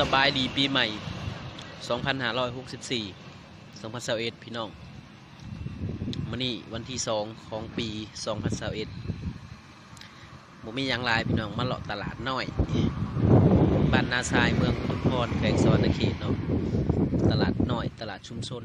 ສະບາຍດີປີໃໝ່ ສອງພັນຫ້າຮ້ອຍຫົກສິບສີ່ ສອງພັນຊາວເອັດ ພີ່ນ້ອງ. ມື້ນີ້ວັນທີສອງຂອງປີສອງພັນຊາວເອັດ ບໍ່ມີຫຍັງຫຼາຍພີ່ນ້ອງ ມາເລາະຕະຫຼາດນ້ອຍ ບ້ານນາຊາຍ ເມືອງອຸທຸມພອນ ແຂວງສະຫວັນນະເຂດເນາະ. ຕະຫຼາດນ້ອຍ ຕະຫຼາດຊຸມຊົນ